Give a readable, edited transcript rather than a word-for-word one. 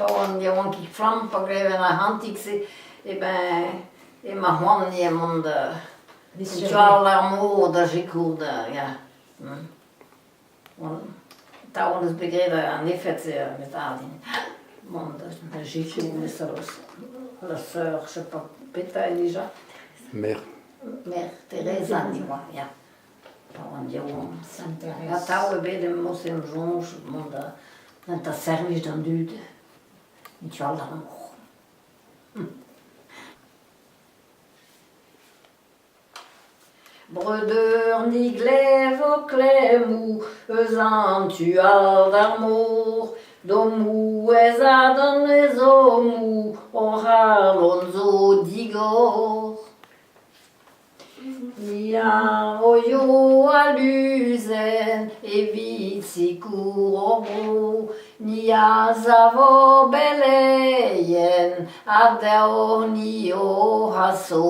Pa oan yaouankik-flamm, pa gleven ar c'hantik-se, eh ben emañ c'hoant ivez mont da tual ar mor da sikour da ya. Atav hon eus bet graet an efed-se met din mont da sikour la sœur je sais pas petra eo dija. Mère. Mère Teresa ni oa ya. Pa oan yaouank. Atav eo bet em eus em soñj mont da da servij d'an dud en tu all d'ar mor. Breudeur ni 'glevo klemmoù eus an tu all d'ar mor, d'o mouezh ha d'an ezhommoù hor c'halon zo digor. Ni a roio aluzenn evit sikour hor bro, ni a savo beleien ha deoc'h ni o c'haso.